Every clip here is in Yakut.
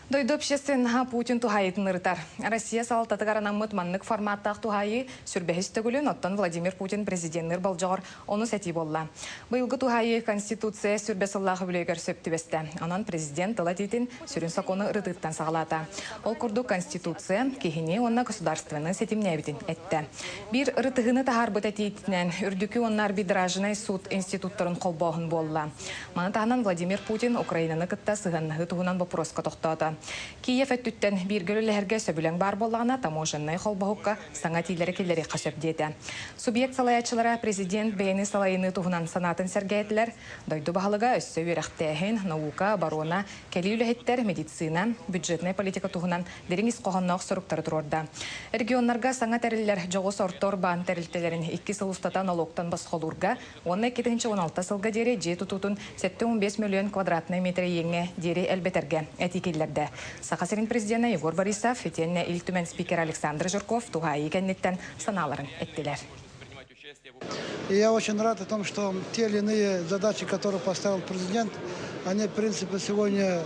Дойду общественноһа Путин туһаайыытын ырытар. Россия салалтатыгар анаммыт маннык форматтаах туһаайыы сүүрбэһис төгүлүн, оттон Владимир Путин президенныыр болдьоҕор онус этии буолла. Быйылгы туһаайыы Конституция сүүрбэ сыллаах үбүлүөйүгэр сөп түбэстэ. Онон президент тыл этиитин сүрүн сокуону ырытыыттан саҕалаата. Ол курдук Конституция киһини уонна государствоны ситимнээбитин эттэ. Биир ырытыһыыны таһаарбыт этиитинэн Үрдүкү уонна арбитражнай суут институттарын холбооһун буолла. Маны таһынан Владимир Путин Украинаны кытта сыһыаннаһыы туһунан боппуруоска тохтоото. Киев өттүттэн бииргэ үлэлэһэргэ сөбүлэҥ баар буоллаҕына, таможеннай холбоһукка саҥа этиилэри киллэриэххэ сөп диэтэ. Субъект салайааччылара президент бэйэни салайыныы туһунан санаатын сэргээтилэр. Дойду баһылыга өссө үөрэхтээһин, наука, оборона, кэлии үлэһиттэр, медицина, бюджетнай политика туһунан дириҥ ис хоһоонноох соруктары туруорда. Регионнарга саҥа тэриллэр дьоҕус орто урбаан тэрилтэлэрин 2 сыл устата нолуоктан босхолуурга уонна 2016 сылга диэри дьиэ тутуутун 75 миллион квадратнай метр иэҥҥэ диэри элбэтэргэ этии киллэрдэ. Саха сирин президенэ Егор Борисов итиэннэ Ил Түмэн спикера Александр Жирков туһаайыы кэнниттэн санааларын эттилэр. И я очень рад о том, что те или иные задачи, которые поставил президент, они, в принципе, сегодня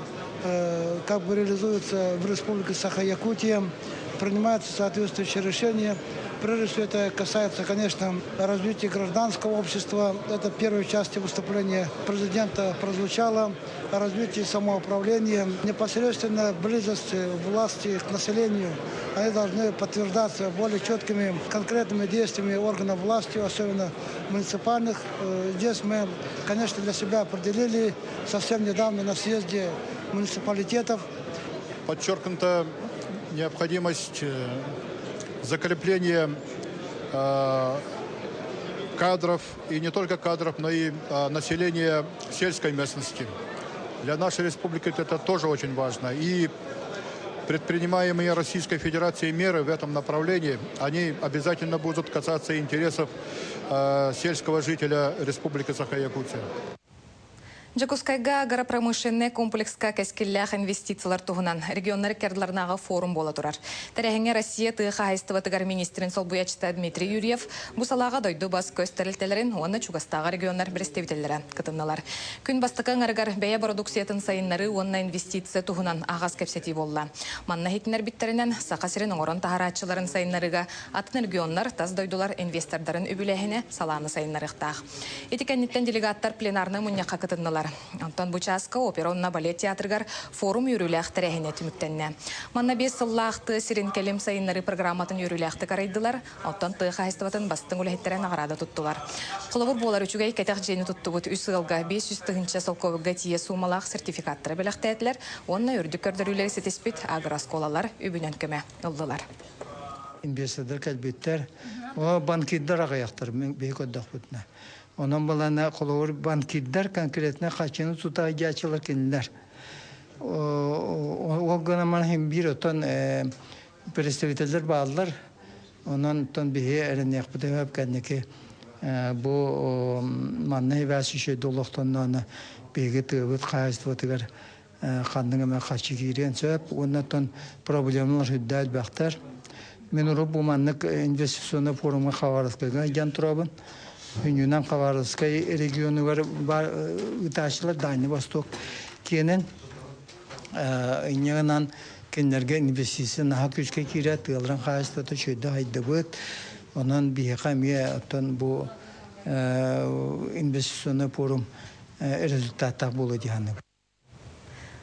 как бы реализуются в Республике Саха-Якутия, принимаются соответствующие решения. Прежде всего, это касается, конечно, развития гражданского общества. Это в первой части выступления президента прозвучало. О развитии самоуправления, непосредственно близость власти к населению. Они должны подтверждаться более четкими, конкретными действиями органов власти, особенно муниципальных. Здесь мы, конечно, для себя определили совсем недавно на съезде муниципалитетов. Подчеркнута необходимость закрепления кадров, и не только кадров, но и населения сельской местности. Для нашей республики это тоже очень важно. И предпринимаемые Российской Федерацией меры в этом направлении, они обязательно будут касаться интересов сельского жителя Республики Саха-Якутия. Дьокуускайга агропромышленный комплекска кэскиллээх инвестициялар туһунан регионнар икки ардыларынааҕы форум буола турар. Тэрээһиҥҥэ Россия тыа хаһаайыстыбатыгар министрин солбуйааччыта Дмитрий Юрьев, бу салааҕа дойду бас-көс тэрилтэлэрин уонна чугастааҕы регионнар представителлэрэ кытыннылар. Күн бастакы аҥарыгар бэйэ бородууксуйатын сайыннарыы уонна инвестиция туһунан аһаҕас кэпсэтии буолла. Манна иһитиннэрбиттэринэн, Саха сирин оҥорон таһаарааччыларын сайыннарыыга атын регионнар, тас дойдулар инвестордарын үбүлээһинэ салааны сайыннарыахтаах. Ити кэнниттэн делегаттар пленарнай мунньахха кытыннылар. Онтон бу чааска опера уонна балет театрыгар форум үөрүүлээх тэрээһинэ түмүктэннэ. Манна 5 сыллаах тыа сирин кэлим сайыннарыы программатын үөрүүлээхтик арыйдылар, оттон тыа хаһаайыстыбатын бастыҥ үлэһиттэрэ наҕараада туттулар. Холобур буолар үчүгэй кэтэх дьиэни туттубут үс ыалга 500 тыһыынча солкуобайга тиийэ суумалаах сертификаттары бэлэхтээтилэр уонна үрдүк көрдөрүүлэри ситиспит агрооскуолалар үбүнэн көмө ыллылар. Инвестордар кэлбиттэр. О банкирдар аҕыйахтар биһи көрдөхпүтүнэ. Онон балана холобур банкирдар конкретно харчыны тута дьаачылар кинилэр. Ол гынан хим биир отон представителлер бааллар. Онон тон биһи эрэниэхпит өп кэнники бу манна хибээс үчүгэй олохтонноона биһиги тыабыт хаһаайыстыбатыгар ханнык эмэ харчы киириэн сөп уонна оттон проблемалар сүрдээх элбэхтэр. Мин урут бу маннык инвестиционный форумҥа Хабаровскайга дьан турабын. Хүннүнэн Хабаровскай регионугар бар ыытааччылар Дальний Восток киэнин инньэ кинилэргэ инвестиция наһаа күүскэ киирэ тыаларын хаһаайыстыбата үчүгэйдик сайдыбыт. Онон биһиэхэ эмиэ оттон бу инвестиционный форум результаттаах буолуо дии саныыбын.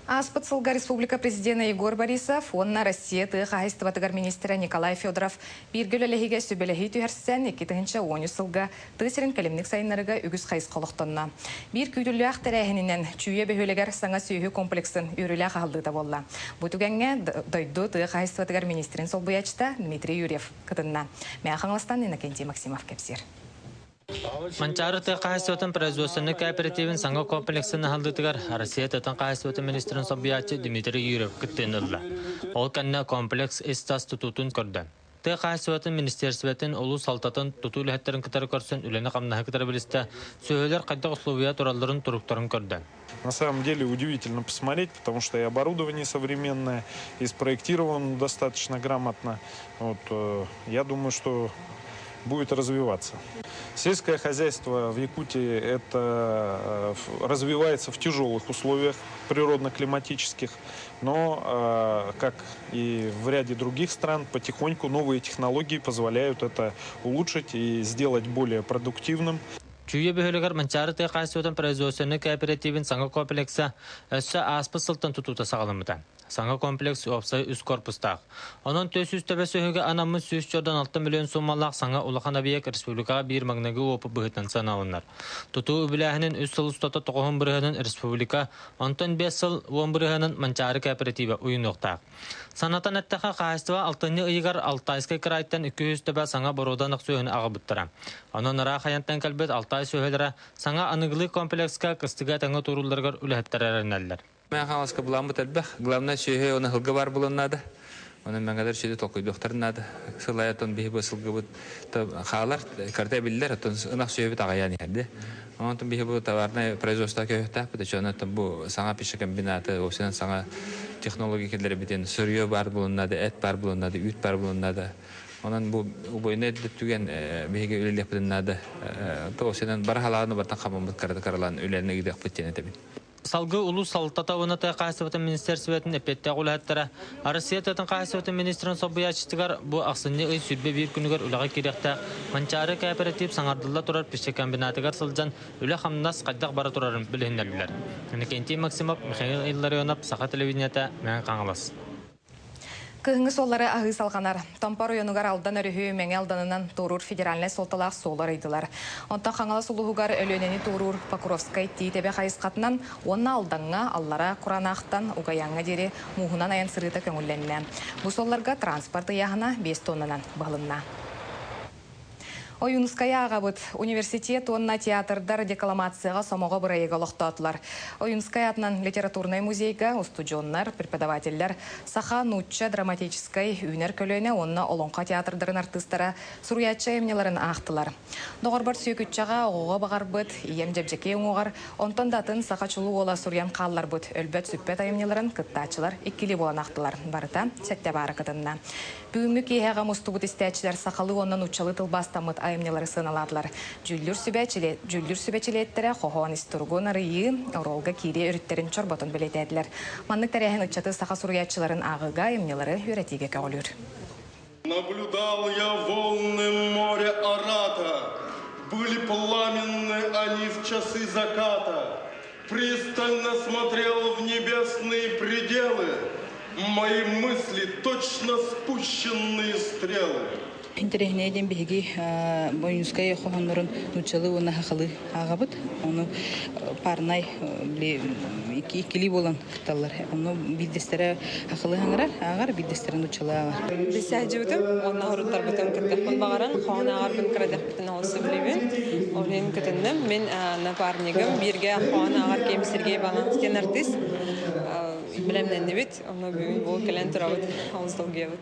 Ааспыт сылга республика президена Егор Борисов уонна Россия тыа хаһаайыстыбатыгар министрэ Николай Федоров бииргэ үлэлэһиигэ сүбэлэһии түһэрсэн, 2010 сылга тыа сирин кэлимник сайыннарыыга үгүс хайысха олохтонно. Биир күүтүллээх тэрээһининэн Чүүйэ бөһүөлэгэр саҥа сүөһү комплексын үөрүүлээх аһыллыыта буолла. Бу түгэҥҥэ дойду тыа хаһаайыстыбатыгар министрин солбуйааччыта Дмитрий Юрьев кытынна. Мэҥэ Хаҥаластан Иннокентий Максимов кэпсиир. Манчаары тыа хаһаайыстыбатын производственнай кооперативын саҥа комплексын аһыллыытыгар Россия тыатын хаһаайыстыбатын министрин солбуйааччы Дмитрий Юрьев кыттыыны ылла. Ол кэннэ комплекс ис-тас тутуутун көрдө. Тыа хаһаайыстыбатын министиэристибэтин улуус салалтатын тутуу үлэһиттэрин кытары көрсөн үлэни-хамнаһы кытары билистэ, сүөһүлэр хайдах условия туралларын туруктарын көрдө. На самом деле удивительно посмотреть, потому что и оборудование современное, и спроектировано достаточно грамотно. Вот, я думаю, что будет развиваться. Сельское хозяйство в Якутии это развивается в тяжелых условиях природно-климатических, но, как и в ряде других стран, потихоньку новые технологии позволяют это улучшить и сделать более продуктивным. Чүүйэ бөһүөлэгэр Манчаары тыа хаһаайыстыбатын производственнай кооперативын саҥа комплекса өссө ааспыт сылтан тутуута саҕаламмыта. Саҥа комплекс уопсай үс корпустаах. Онон 400 төбө сүөһүгэ анаммыт 146 миллион суумалаах саҥа улахан объект республикаҕа биир маҥнайгы уопут быһыытынан сыаналанар. Тутуу үбүлээһинин үс сыл устата тоҕуһун бырыһыанын республика, онтон биэс сыл уон бырыһыанын Манчаары кооператива уйунуохтаах. Санатан эттэххэ, хаһаайыстыба алтынньы ыйыгар Алтайскай кыраайтан 200 төбө саҥа боруода ынах сүөһүнү аҕалбыттара. Онон ыраах айантан кэлбит Алтай сүөһүлэрэ саҥа аныгылыы комплекска кыстыга тэҥэ туруулларыгар үлэһиттэр эрэнэллэр. Мэҥэ Хаҥаласка былааммыт элбэх. Главное, сүөһү уонна сылгы баар буолуон наада. Онон мэҥэлэр сүөһү толкуйдуохтарын наада. Сыл аайы оттон биһи бу сылгыбыт хаалар, карта биллэр, оттон ынах сүөһүбүт аҕыйаан иһэр дии. Онтон биһи бу товарнай производство көһүөхтээхпит, онон бу саҥа пищекомбинаты, уопсайынан саҥа технология киллэрбитин, сырье баар буолун наада, эт баар буолун наада, үүт баар буолун наада. Онон бу убойнай түгэн биһиги үлэлиэхпитин наада. Уопсайынан бары халааны бартан хабаммыт каралаан үлэни ыытыахпыт диэн этэбин. Салгыы улуус салалтата уонна тыа хаһаайыстыбатын министиэристибэтин эппиэттээх үлэһиттэрэ Россия тыатын хаһаайыстыбатын министрин солбуйааччытыгар бу ахсынньы ый 21 күнүгэр үлэҕэ киириэхтээх Манчаары кооператив саҥардылла турар пищекомбинатыгар сылдьан үлэ-хамнас хайдах бара турарын билиһиннэрдилэр. Иннокентий Максимов, Михаил Илларионов, Саха телевидениета, Мэҥэ Хаҥалас. Кыһыҥҥы суоллары аһыы салҕанар. Томпо оройуонугар Алдан өрүһү Мэҥэ Алданынан туоруур федеральнай суолталаах суолу арыйдылар. Онтон Хаҥалас улууһугар Өлүөнэни туоруур Покровскай Тиит-Эбэ хайысхатынан уонна Алдаҥҥа, Аллара Куранаахтан Угайааҥҥа диэри мууһунан айан сырыыта көҥүллэннэ. Бу суолларга транспорт ыйааһына 5 тоннанан быһылынна. Ойуунускайы ааҕабыт. Университет уонна театрдар декламацияҕа сомоҕо бырайыагы олохтоотулар. Ойуунускай аатынан литературнай музейга устудьуоннар, преподавателлэр, саха, нуучча драматическай үүнэр көлүөнэ уонна олоҥхо театрдарын артыыстара суруйааччы айымньыларын аахтылар. Доҕорбор Сүөкүччэҕэ оҕоҕо баҕарбыт, ийэм Дьэбдьэкэй уҥуоҕар, онтон да атын саха чулуу уола суруйан хаалларбыт өлбөт-сүппэт айымньыларын кыттааччылар иккилии буолан аахтылар. Барыта сэттэ баара кытынна. Бүгүҥҥү киэһэҕэ мустубут истээччилэр сахалыы уонна нууччалыы тылбаастаммыт айымньылары сыаналаатылар. Дьүүллүүр сүбэ, дьүүллүүр сүбэ чилиэттэрэ хоһоон ис туругун арыйыы, оруолга киирии өрүттэрин чорботон бэлиэтээтилэр. Маннык тэрээһин ыччаты саха суруйааччыларын ааҕыыга айымньылары үөрэтиигэ көҕүлүүр. Наблюдал я волны моря Арата, Были пламенны они в часы заката. Пристально смотрел в небесные пределы, Мои мысли точно спущенные стрелы. Интэриэһинэй диэн биһиги Ойуунускай хоһооннорун нууччалыы уонна сахалыы ааҕабыт. Ону парнай иккилии буолан кытталлар. Ону биирдэстэрэ сахалыы хаҥырар, ааҕар, биирдэстэрэ нууччалыы ааҕар. Бэсээдьибитим уонна хоруттарбытым кыттыахпын баҕаран, хоһоон ааҕарбын кыра эрдэхпиттэн олус сөбүлүүбүн. Ол иһин кытынным. Мин напарнигым бииргэ хоһоон ааҕар киһим Сергей Баланскин артыыс. Бэлэмнэннибит. Онно бүгүн бу кэлэн турабыт. Олус долгуйабыт.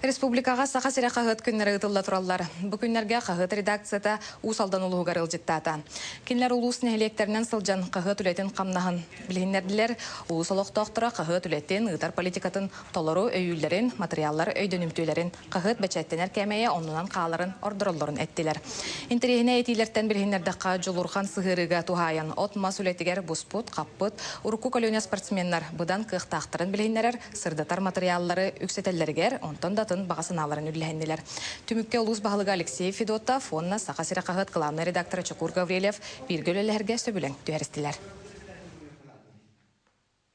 Республикаҕа Саха сирэ хаһыат күннэрэ ыытылла тураллар. Бу күннэргэ хаһыат редакцията Уус Алдан улууһугар ыалдьыттаата. Кинилэр улуус нэһилиэктэринэн сылдьан хаһыат үлэтин хамнаһын билиһиннэрдилэр. Улуус олохтоохторо хаһыат үлэтин, ыытар политикатын толору өйүүллэрин, матырыйааллар өйдөнүмтүөлэрин, хаһыат бэчээттэнэр кээмэйэ оннунан хааларын ордороллорун эттилэр. Интэриэһинэй этиилэртэн билиһиннэрдэххэ, Дьулурхан сыһыарыыга туһаайан от-мас үлэтигэр буспут, хаппыт, урукку көлүөнэ спортсменнар быдан кыахтаахтарын билиһиннэрэр, сырдатар матырыйааллары үксэтэллэригэр, онтон да атын баҕа санааларын үллэһиннилэр. Түмүккэ улуус баһылыга Алексей Федотов уонна Саха сирэ хаһыат главнай редактора Чокуур Гаврильев бииргэ үлэлэһэргэ сөбүлэҥ түһэристилэр.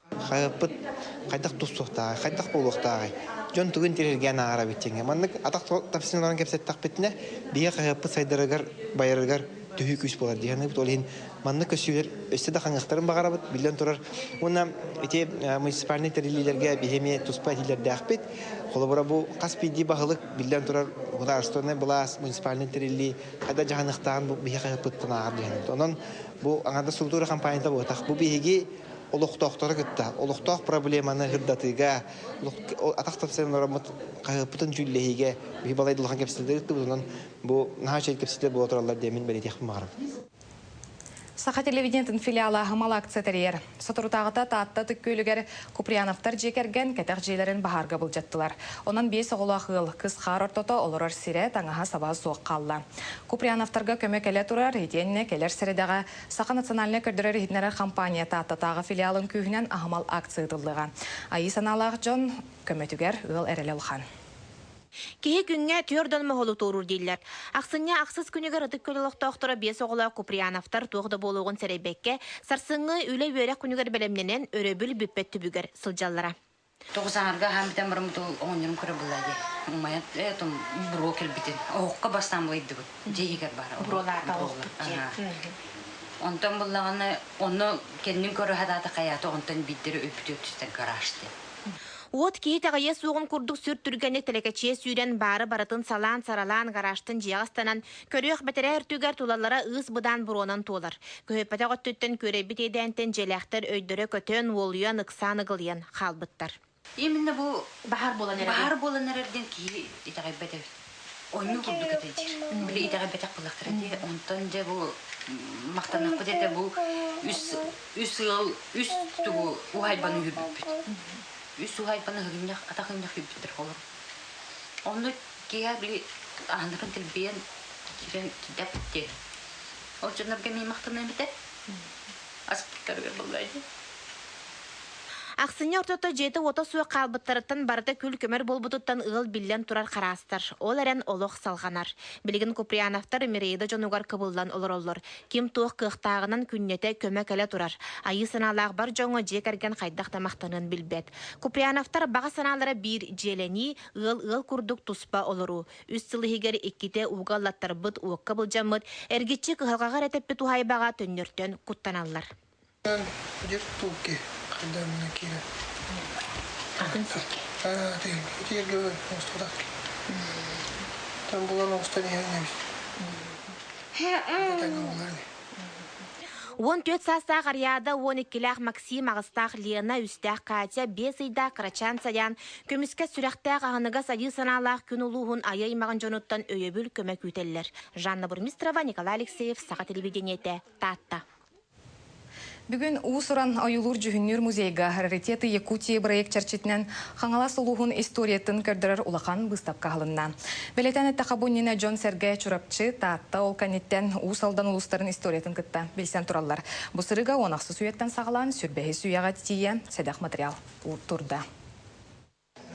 Хаһыаппыт хайдах тустуохтааҕый, хайдах буолуохтааҕый? Дьон тугун тириргээн ааҕар эбит диэҥҥэ. Маннык атах тапсыйан олорон кэпсэттэхпитинэ, биһиги хаһыаппыт сайдарыгар, байарыгар төһүү күүс буолар дии саныыбыт. Ол иһин маннык көссүүлэр өссө да хаҥыахтарын баҕарабыт, биллэн турар. Уонна ити муниципальнай тэриллиилэргэ биһи эмиэ туспа этиилэрдээхпит. Холобура, бу хас биирдии баһылык, биллэн турар, государственнай былаас, муниципальнай тэриллии хайдах дьаһаныахтааҕын бу биһиги хаһыаппыттан ааҕар дии саныыбыт. Онон бу аҥаардас структура компанията буолбатах. Бу биһиги олохтоохтору кытта олохтоох проблеманы сырдатыыга, атах тапсан ороммут хаһыаппытын дьүүллэһиигэ биһи балай улахан кэпсэтиилэр ыыттыбыт. Онон бу наһаа үчүгэй кэпсэтиилэр буола тураллар диэн мин бэлиэтиэхпин баҕарабын. Саха телевидениетын филиала аһымал акция тэрийэр. Соторутааҕыта Таатта Ытык Күөлүгэр Куприяновтар дьиэ кэргэн кэтэх дьиэлэрин баһаарга былдьаттылар. Онон биэс оҕолоох ыал кыс хаар ортото олорор сирэ, таҥаһа-саба суох хаалла. Куприяновтарга көмө кэлэ турар, итиэннэ кэлэр сэрэдэҕэ Саха национальнай көрдөрөр-иһитиннэрэр компания Тааттатааҕы филиалын күүһүнэн аһымал акция ыытыллыаҕа. Айыы санаалаах дьон көмөтүгэр ыал эрэлэ улахан. Киһи күҥҥэ түөрт моһолу туоруур дииллэр. Ахсынньы ахсыс күнүгэр Ытык Күөл олохтоохторо биэс оҕолоох Куприяновтар туох да буолуоҕун сэрэйбэккэ, сарсыҥҥы үлэ-үөрэх күнүгэр бэлэмнэнэн, өрөбүл бүппэт түбүгэр сылдьаллара. Тоҕус аҥарга аһаан бүтэн баран оҕонньорум көрө булла дии. Умайан э том буруо кэлбитин. Оһоххо бастаан булайдыбыт. Дьиэ иһигэр баара. Буруолаата оһохпут дьиэ. Онтон буллаҕына онно кэннин көрө хатаата хайаата онтон биирдэрэ өлбүтүгэр түстэр гараж диэн. Уот киһи итэҕэйиэ суоҕун курдук сүр түргэнник тэлэкэчийэ сүүрэн, баары барытын салаан-саралаан, гаражтан дьиэҕэ ыстанан, көрүөх бэтэрээ өртүгэр тулаллара ыыс-быдаан буруонан туолар. Көһүппэтэх өттүттэн күөрэйбит иэдээнтэн дьиэлээхтэр өйдөрө көтөн, уолуйан, ыксаан ыгылыйан хаалбыттар. Именно бу баһаар буолан эрэр баһаар буолан эрэр диэн киһи итэҕэйбэт эбит. Онньуу курдук этэ диир. Били итэҕэйбэтэх буоллахтара дии. Онтон дьэ бу махтаныахпыт этэ бу үс үс ыал үс тугу уһайбаны үһүрбүппүт. Үс уһайбаны ыһыгынньах атах ынньах үһүрбүттэр холор. Онно киһи били аһынарын тилбиэн кирэн кидэп диэн. Ол дьоннорго эмиэ махтаныам этэ. Аспыттарыгар буоллаа дии. Ахсынньы ортото дьиэтэ-уота суох хаалбыттарыттан барыта күл-көмөр буолбутуттан ыал биллэн турар хараастар. Ол эрэн олох салҕанар. Билигин Куприяновтар Мирейда дьонугар кыбыллан олороллор. Ким туох кыахтааҕынан күннэтэ көмө кэлэ турар. Айыы санаалаах бар дьоҥҥо дьиэ кэргэн хайдах да махтаныан билбэт. Куприяновтар баҕа санаалара биир дьиэлэнии, ыал-ыал курдук туспа олоруу. Үс сыл иһигэр иккитэ ууга аллаттарбыт, уокка былдьаммыт, эргиччи кыһалҕаҕа эрэ тэппит уһаайбаҕа төннөртөн куттаналлар. Диртуки хайдамына киирэ. Атын сиргэ. Итиэргэ оҥостубатах. Там булан оҥостон иһэн эбит. 14 саастаах Ариада, 12-лээх Максим, аҕыстаах Лена, үстээх Катя, биэс ыйдаах Кырачаан Саян, көмүскэ сүрэхтээх аһыныгас айыы санаалаах күн улууһун айа аймаҕын дьонуттан өйөбүл көмө күүтэллэр. Жанна Бурмистрова, Николай Алексеев, Саха телевидениетэ, Таатта. Бүгүн уус-уран ойуулуур-дьүһүннүүр музейга «Раритеты Якутии» проект чэрчитинэн Хаҥалас улууһун историятын көрдөрөр улахан быыстапка аһылынна. Бэлиэтээн эттэххэ, бу иннинэ дьон-сэргэ Чурапчы, Таатта ол кэнниттэн Уус Алдан улуустарын историятын кытта билсэн тураллар. Бу сырыыга уон ахсыс үйэттэн саҕалаан сүрбэһис үйэҕэ тиийэ сэдэх материал турда.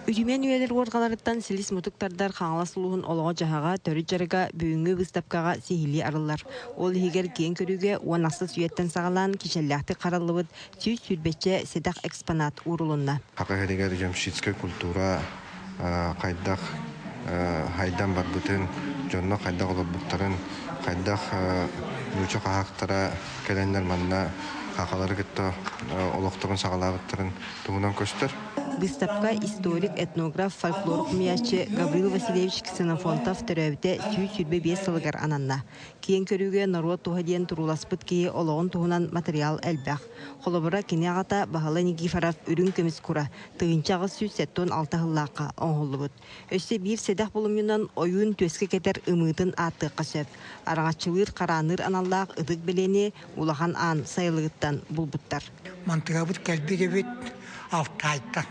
Үтүмэн үйэлэр уорҕаларыттан силис-мутук тардар Хаҥалас улууһун олоҕо-дьаһаҕа, төрүт дьарыга бүгүҥҥү быыстапкаҕа сиһилии арыллар. Ол иһигэр киэҥ көрүүгэ уон ахсыс үйэттэн саҕалаан кичэллээхтик хараллыбыт сүүс сүүрбэччэ сэдэх экспонат уурулунна. Саха сиригэр ямщицкай культура хайдах хайдан барбытын, дьонно хайдах олорбуттарын, хайдах нуучча хаһаактара кэлэннэр манна хахалары кытта олохторун саҕалаабыттарын туһунан көстөр. Быыстапка историк, этнограф, фольклор хомуйааччы Гаврил Васильевич Ксенофонтов төрөөбүтэ 125 сылыгар ананна. Киэҥ көрүүгэ норуот туһа диэн турууласпыт киһи олоҕун туһунан матырыйаал элбэх. Холобура, кини аҕата Баһылай Никифоров үрүҥ көмүс кура 1876 сыллаахха оҥоһуллубут. Өссө биир сэдэх булумньунан ойуун түөскэ кэтэр ымыытын ааттыахха сөп. Араҥаччылыыр хараанныыр аналлаах ытык бэлиэни Улахан Аан сайылыгыттан булбуттар. Мантыгабыт кэлбит эбит Алтайтан.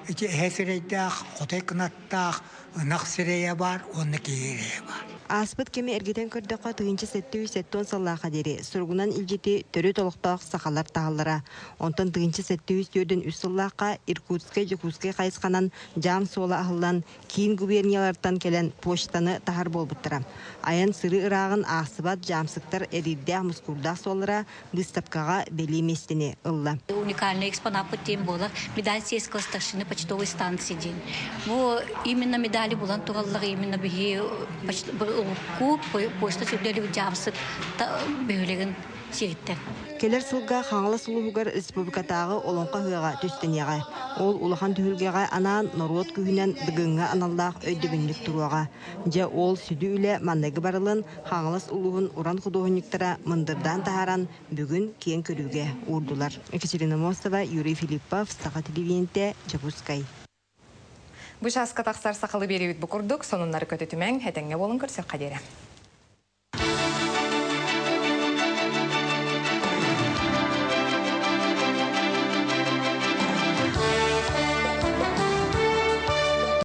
Ити эһэ сирэйдээх, хотой кынаттаах, ынах сирэйэ баар уонна киһи сирэйэ баар. Ааспыт кэми эргитэн көрдөххө, 1770 сыллаахха диэри суругунан илдьити төрүт олохтоох сахалар таһаллара. Онтон 1743 сыллаахха Иркутскай-Дьокуускай хайысханан дьаам суола аһыллан, киин губерниялартан кэлэн почтаны таһар буолбуттара. Айан сырыы ырааҕын аахсыбат дьаамсыктар эриирдээх-мускуурдаах суоллара быыстапкаҕа бэлиэ миэстэни ылла. Уникальный экспонаппыт диэн буолар. Медаль сельского старшины почтовой станции диэн. Бу именно медали булан тураллар именно биһи урукку почта сүрдэлибит дьаамсык бөһүөлэгин сириттэн. Кэлэр сылга Хаҥалас улууһугар республикатааҕы Олоҥхо ыһыаҕа түстэниэҕэ. Ол улахан түһүлгэҕэ анаан норуот күүһүнэн Дыгыҥҥа аналлаах өйдөбүнньүк туруоҕа. Дьэ, ол сүдү үлэ манныгы барылын Хаҥалас улууһун уран худуоһунньуктара мындырдаан таһааран бүгүн киэҥ көрүүгэ уурдулар. Екатерина Мостова, Юрий Филиппов, Саха телевидениетэ, Дьокуускай. Бу чааска тахсар сахалыы биэриибит бу курдук сонуннары көтүтүмэҥ, этэҥҥэ буолун көрсөххө диэри.